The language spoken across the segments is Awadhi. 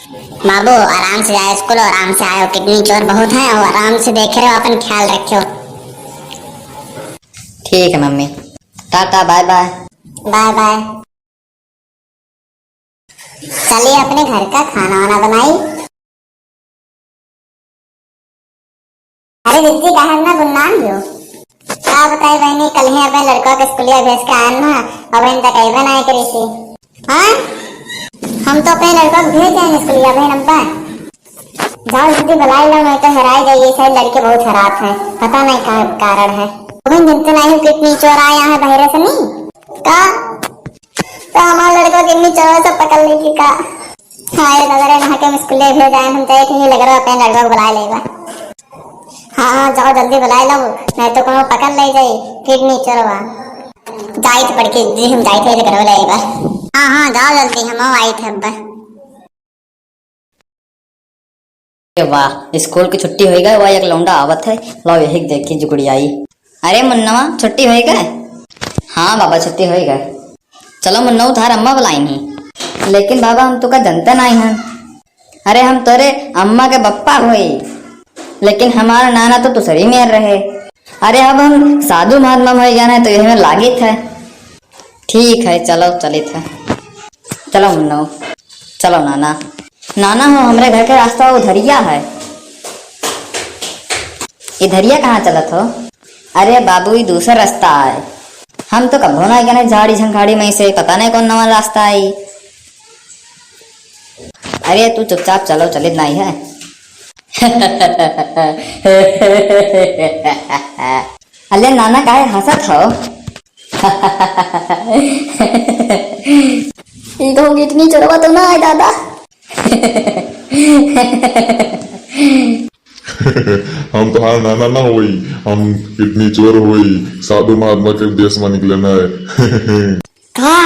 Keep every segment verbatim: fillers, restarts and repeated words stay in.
बाबू, आराम से जाए स्कूल, आराम से आयो, किडनी चोर बहुत है, और आराम से देखे रहो, अपन ख्याल रखियो। ठीक है mummy, tata, bye bye. Bye bye. चलिए अपने घर का खाना वाना बनाई। अरे दीदी, काहे ना गुमनाम हो? का बताई बहिनी, कल ही अपने लड़का के स्कूलिया भेज के आयन ना, अब हम तक अइबे ना करी सी। हाँ? हम तो अपने लड़का के भेज आयन स्कूलिया, बहन अब्बा। जाओ दीदी, बुलाई लो, नहीं तो हेराई जाइए, शायद लड़के बहुत खराब हैं, पता नहीं का कारण है। बहन, जनते नहीं हो कितनी चोर आया है बहरे से नहीं? का? तो हमार लड़का किडनी चोरवा सब पकड़ लेगी का? हाँ, ये दादा रे, नहा के हम स्कूले भेज आए, हम जाए थे, ये लग रहा अपने लड़का को बुलाए लेगा। हाँ, हाँ, जाओ जल्दी बुलाए लो, नहीं तो कोनो पकड़ ले जाई किडनी चोरवा। जाई थे बड़की जी, हम जाई थे, ये लग रहा लेगा। हाँ, हाँ, जाओ जल्दी, हम आई थे अब। वाह, स्कूल की छुट्टी होई गए, वाह, एक लौंडा आवत है, लाओ यही देखी जुगड़ियाई। अरे मुन्नवा, छुट्टी होई गए? हाँ बाबा, छुट्टी होई गए। चलो मुन्नवा, उधार अम्मा बुलाई नहीं। लेकिन बाबा, हम तुका जनते नहीं हैं। अरे हम तोरे अम्मा के बप्पा होई, लेकिन हमारा नाना तो तुसरी मेर रहे। अरे अब हम साधु महात्मा में हो गया ना, तो यही में लागित है। ठीक है, चलो, चलित है। चलो मुन्नो, चलो नाना। नाना हो, हमरे घर के रास्ता उधरिया है। इधरिया कहाँ चलत हो? अरे बाबू, ई दूसर रास्ता है। हम तो कभो ना गए झाड़ी झंखाड़ी में से, पता नहीं कौन नवा रास्ता है। अरे तू चुपचाप चलो, चलित नहीं है। अरे नाना, काहे हंसत हो? ई तो किडनी चोरवा तो ना आए दादा। हम तोहार नाना ना होई, हम किडनी चोर होई, साधु महात्मा के देश में निकले ना है। का?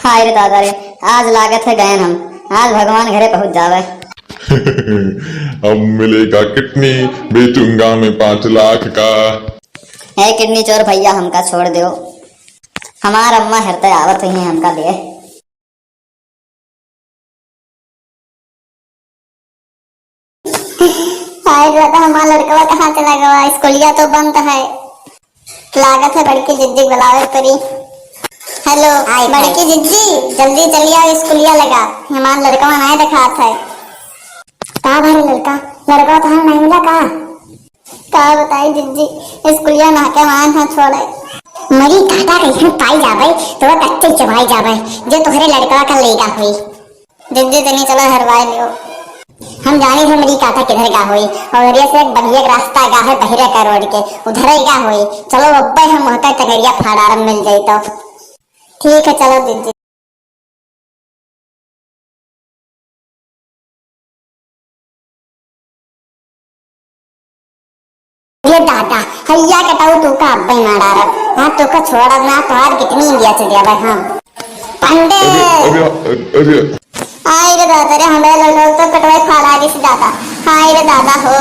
हाय रे दादा रे, आज लागत है गयन हम, आज भगवान घरे पहुँच जावे। अब मिलेगा किडनी, बेचूंगा मैं पाँच लाख का। ए किडनी चोर भैया, हमका छोड़ दो, हमार अम्मा हेरते आवत हुई हैं हमका लिए। हाय दादा, हमार लड़कवा कहाँ चला गवा? स्कूलिया तो बंद है, लागत है बड़की जिज्जी बुलावे पड़ी। हेलो, हाय, बड़की हाय। जिज्जी, जल्दी चली आओ स्कूलिया लगा, हमार लड़कवा नाय देखात है। का भरे लड़का, लड़कवा तोहार नहीं मिला का? का बताई जिज्जी, स्कूलिया ना के मान हा छोड़े। मरी काटा कैसे पाई जाबे, तो वो कच्चे चबाई जाबे, जो तोहरे लड़कवा का लेगा हुई। जिज्जी तनी चलो हरवाए लियो। हम जाने थे मरी काटा किधर का होई, और ये से एक बढ़िया एक रास्ता का है बहिरे का रोड के, उधर ही का होई। चलो अब्बे हम वहाँ का टंगरिया फाड़ारम मिल जाई तो। ठीक है, चलो जिज्जी। ये दादा, हैया कटाऊ तू का अब्बे मारा रहा। हाँ, तू का छोड़ा ना, तोहार किडनी बेच दिया भाई हम। पंडे। अरे, अरे, अरे। हाय रे दादा रे, हमारे लोग तो कटवाई फाड़ा दी सी दादा। हाय रे दादा हो।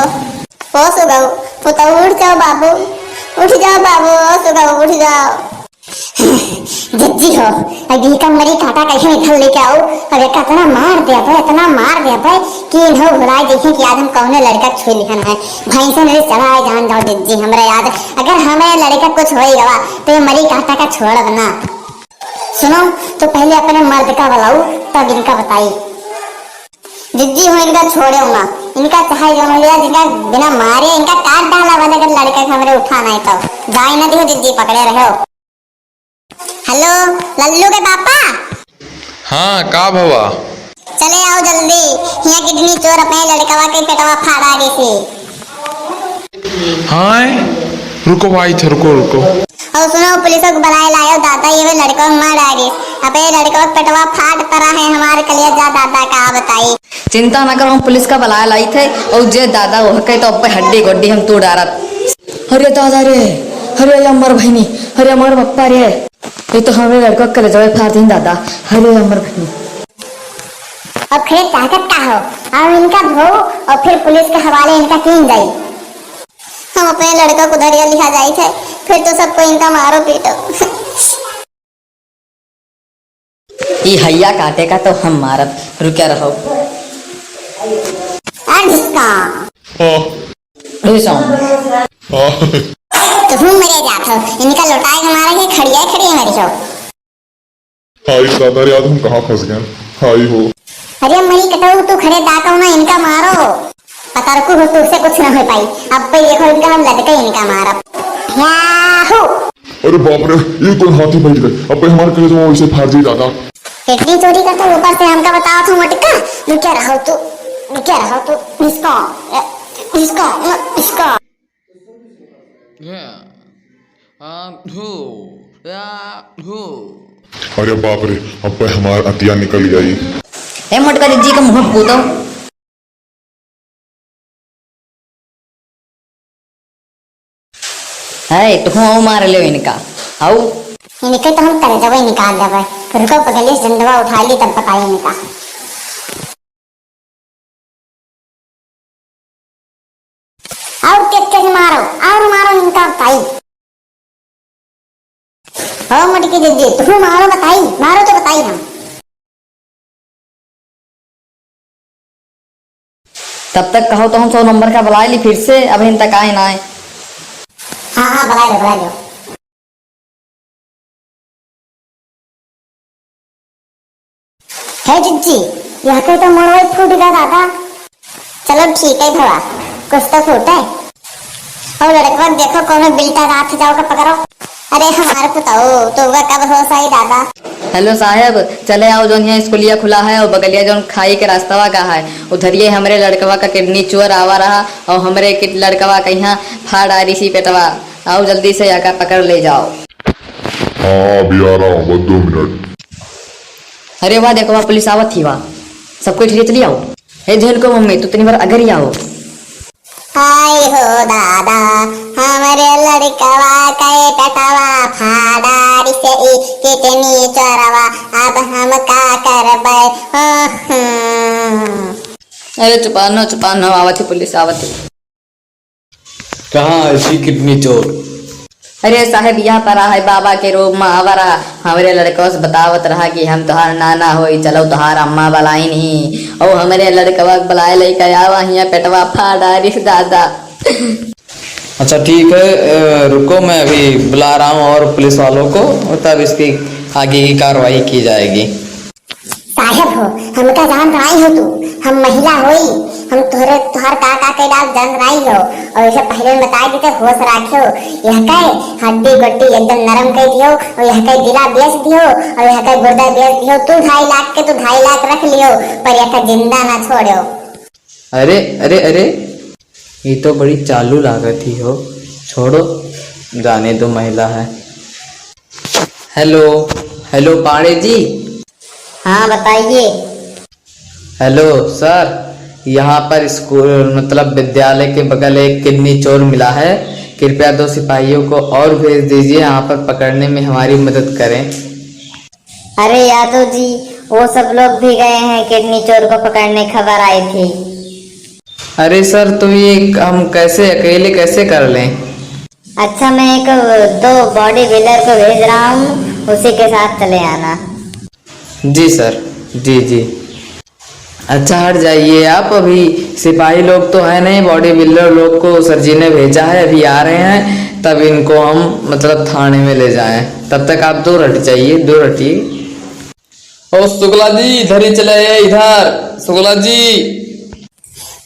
हो सुगाऊ, पुतऊ उठ जाओ बाबू। उठ जाओ बाबू, हो सुगाऊ, उठ जाओ। जिज्जी हो, अब ई का मरी काटा कैसे निकल लेके आओ? अब एका इतना मार दे भाई, इतना मार दे भाई कि इन्हों भुलाए देखे कि आज हम कौने लड़का छुई लिखन है। भैंसन रे चढ़ाए जान जाओ जिज्जी, हमरे याद अगर हमें लड़का कुछ होई गवा तो ये मरी काटा का छोड़ब ना। सुनो, तो पहले अपने मर्द का बुलाओ, तब इनका बताई। जिज्जी हो, इनका छोड़े हो ना, इनका चाहे जो हो जाए, इनका बिना मारे इनका काट डाला वाला अगर लड़का के हमरे उठा नहीं तो। जाए ना दियो जिज्जी, पकड़े रहो। हेलो, लल्लू के पापा। हाँ, का भवा? चले आओ जल्दी, यहाँ किडनी चोर अपने लड़कवा के पेटवा फाड़ा दी थी। हाँ, रुको भाई, रुको, रुको। और सुनो, पुलिस को बुलाए लायो दादा, ये लड़का मार डाली। अबे लड़का पेटवा फाट पड़ा है, हमारे कलेजा दादा का बताई। चिंता ना करो, हम पुलिस का बुलाए लाई थे, और जे दादा वो कहे तो अब्बे हड्डी गोड्डी हम तोड़ डारत। अरे दादा रे, अरे अमर बहिनी, अरे अमर पप्पा रे, ये तो हमें लड़का कलेजा फाड़ दी दादा। अरे अमर बहिनी। अब खड़े ताकत का हो, आओ इनका धो और फिर पुलिस के हवाले इनका कीन जाई। हम अपने लड़का को धरिया लिहा जाई थे, फिर तो सबको इनका मारो पीटो। ई हैया काटे का तो हम मारब, रुक्या रहो। आ ढिसका। हाँ। ढिसका। हाँ। तुहूँ मरे जात हो, इनका लौटाए के मारे के खड़िया खड़िया मरी हो। हाय दादा रे, आज हम कहाँ फँस गए? हाय हो। अरे मरी कटऊ, तू खड़े दातौ ना, इनका मारो। पतरकू हो, तुझसे कुछ ना हो पाई। अब पे देखो इनका, हम लटके इनका मारब। याहू। अरे बाप रे, ये कौन हाथी बैठ गए? अब पे हमारे कलेजवा वैसे फाड़ दी दादा। किडनी चोरी करता, ऊपर से हमका बताओ तू मटका। रुक्या रहो तू, रुक्या रहो तू। इसको, इसको, इसको। हाँ, धू, या, धू। अरे बाप रे, अब पे हमार अतिया निकल गई। ए मोटका जिज्जी का मुँह पूतो। है, तुहूँ आओ मार लेव इनका। आओ। इनके तो हम कलेजवा निकाल देबै। रुको, पगली से डंडवा उठा ली, तब बताई इनका। और तेज तेज मारो, और मारो इनका ताई। हो मटकी दीदी, तू मारो बताई, मारो तो बताई हम। तब तक कहो तो हम सौ नंबर का बुलाए ली फिर से, अब इन तक आए ना आए। हाँ, हाँ, बुलाए लो, बुलाए लो। हे जिज्जी, यहाँ के तो मोड़वा ही फूट गया दादा। चलो ठीक है भवा, कुछ तो फूटे। और लड़कवा देखो कोनो बिल्टा रात जाओ का पकड़ो। अरे हमारे पुताओ, तो वह कब होश आई दादा? हेलो साहेब, चले आओ जौन यहाँ स्कूलिया खुला है और बगलिया जौन खाई के रास्तवा का है, उधरिए हमरे लड़कवा का किडनी चोर आवा रहा और हमरे किड-, लड़कवा का यहाँ फाड़ आ रही सी पेटवा। आओ जल्दी से आकर पकड़ ले जाओ। हाँ, अभी आ रहा हूँ, बस दो मिनट। अरे वाह, देखो वाह, पुलिस आवत ही वाह। सब कोई ठीक चली आओ। ए झुनको मम्मी, तू तनी बार अगर ही आओ। हाय हो दादा, हमरे लड़कवा के पेटवा फाड़ा से ई किडनी चोरवा, अब हम का करबै? हम्म। अरे चुपा न, चुपा न, आवत ही पुलिस, आवत ही। कहाँ है सी किडनी चोर? अरे साहेब, यहाँ पर है, बाबा के रूप में आवा रहा। हमरे लड़कवा से बतावत रहा कि हम तोहार नाना होई, चलो तोहार अम्मा बुलाइन ही। और हमरे लड़कवा के बुलाए लेके आवा, हियाँ पेटवा फाड़ डारिस दादा। अच्छा ठीक है, अ, रुको, मैं अभी बुला रहा हूँ और पुलिस वालों को, तब इसकी आगे की कार्रवाई की जाएगी। साहेब हो, हमका जान रही हो तू, हम महिला होई, हम तोहरे, तोहर का का कैला जान रही हो, और इसे पहले में बताई देते, होश राखियो, यह के हड्डी गोड्डी एकदम नरम कर दियो, और यह के दिला बेच दियो, और यह के गुर्दा बेच दियो, तू ढाई लाख के तू ढाई लाख रख लियो, पर यह के जिंदा ना छोड़ियो। अरे, अरे, अरे, ये तो बड़ी चालू लागत ही हो, छोड़ो, जाने दो, महिला है। हेलो, हेलो पांडे जी। हाँ, बताइए। हेलो सर, यहाँ पर स्कूल, मतलब विद्यालय के बगल एक किडनी चोर मिला है। कृपया दो सिपाहियों को और भेज दीजिए, यहाँ पर पकड़ने में हमारी मदद करें। अरे यादव जी, वो सब लोग भी गए हैं किडनी चोर को पकड़ने, खबर आई थी। अरे सर, तो ये हम कैसे, अकेले कैसे कर लें? अच्छा, मैं एक दो बॉडी बिल्डर को भेज रहा हूँ, उसी के साथ चले आना। जी सर, जी, जी। अच्छा, हट जाइए आप, अभी सिपाही लोग तो हैं नहीं, बॉडी बिल्डर लोग को सर जी ने भेजा है, अभी आ रहे हैं, तब इनको हम, मतलब, थाने में ले जाएं। तब तक आप दूर हट जाइए, दूर हटिए। ओ शुक्ला जी, इधर ही चले आइए, इधर, शुक्ला जी।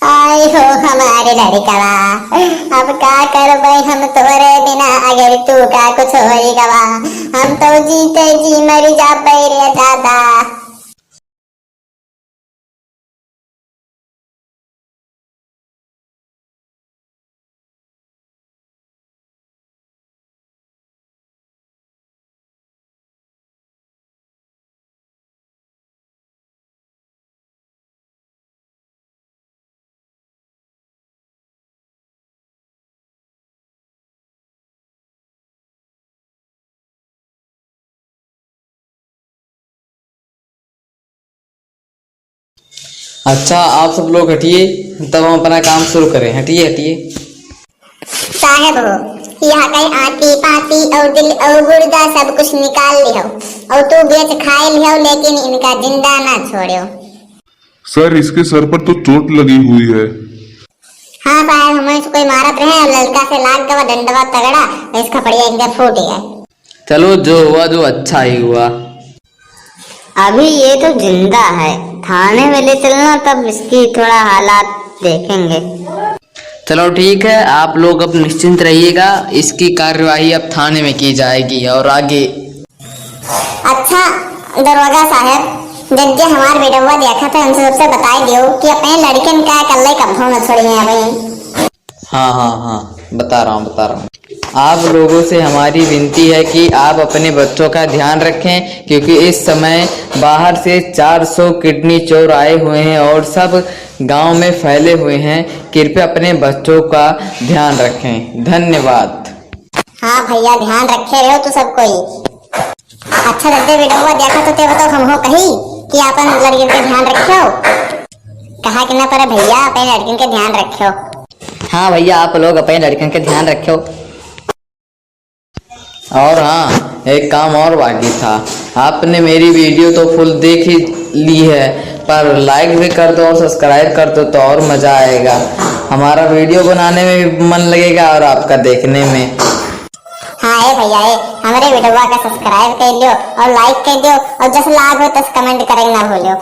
आई हो हमारे लड़कवा, अब का करबै हम तोरे बिना, अगर तू का कुछ होई गवा, हम तो जीते जी मर जाबै रे दादा। अच्छा, आप सब लोग हटिए, तब हम अपना काम शुरू करें। हटिए, हटिए। साहेब हो, यहाँ कहीं आंटी पाती और दिल और गुर्दा सब कुछ निकाल लियो और तू बेच खाए लियो, लेकिन इनका जिंदा ना छोड़ियो। सर, इसके सर पर तो चोट लगी हुई है। हाँ साहब, हमें से कोई मारत रहे और ललका से लाग गवा डंडवा तगड़ा, इस खपड़िया इनके फूट गए। चलो, जो हुआ जो अच्छा ही हुआ। अभी ये तो जिंदा है, थाने में ले चलना, तब इसकी थोड़ा हालात देखेंगे। चलो ठीक है, आप लोग अब निश्चिंत रहिएगा, इसकी कार्यवाही अब थाने में की जाएगी। और आगे? अच्छा दरोगा साहब, जब जे हमार बेटवा देखा था, उनसे सबसे बताई दियो कि अपने लड़कन का कल्ले कब्बो न छोड़िए अभी। हाँ, हाँ, हाँ, बता रहा हूँ, बता रहा हूँ। आप लोगों से हमारी विनती है कि आप अपने बच्चों का ध्यान रखें, क्योंकि इस समय बाहर से चार सौ किडनी चोर आए हुए हैं और सब गांव में फैले हुए हैं। कृपया अपने बच्चों का ध्यान रखें। धन्यवाद। हाँ भैया, ध्यान रखे रहो तू सब कोई। अच्छा दद्दे बेटवा देखा तो ते बताओ, हम हो कही कि आपन लड़किन के ध्यान रखियो। कहा कि ना पर भैया, अपने लड़किन के ध्यान रखियो। हाँ भैया, आप लोग अपने लड़किन के ध्यान रखियो। और हाँ, एक काम और बाकी था। आपने मेरी वीडियो तो फुल देख ही ली है, पर लाइक भी कर दो और सब्सक्राइब कर दो तो और मज़ा आएगा। हमारा वीडियो बनाने में भी मन लगेगा और आपका देखने में। हाँ ए भैया ए, हमरे वीडियो का सब्सक्राइब कर लियो और लाइक कर दियो और जस लाग हो तस कमेंट करे ना भूलियो।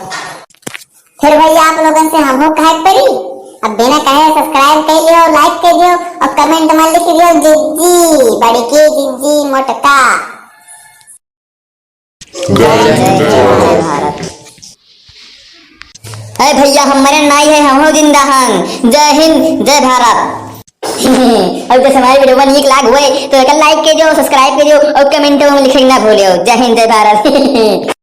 फिर भैया आप लोगन से हमहू कहे के पड़ी, अब बिना कहे सब्सक्राइब कर लियो, लाइक कर दियो और कमेंट में लिख दियो जिज्जी, बड़की जिज्जी मोटका। जय हिंद, जय भारत। ए भैया, हम मरन नाई है, हम हो जिंदा हन। जय हिंद, जय भारत। और जैसे हमारी वीडियो नीक लाग हुए तो एक लाइक कर दियो, सब्सक्राइब कर दियो और कमेंट में लिखे ना भूलियो। जय हिंद, जय भारत।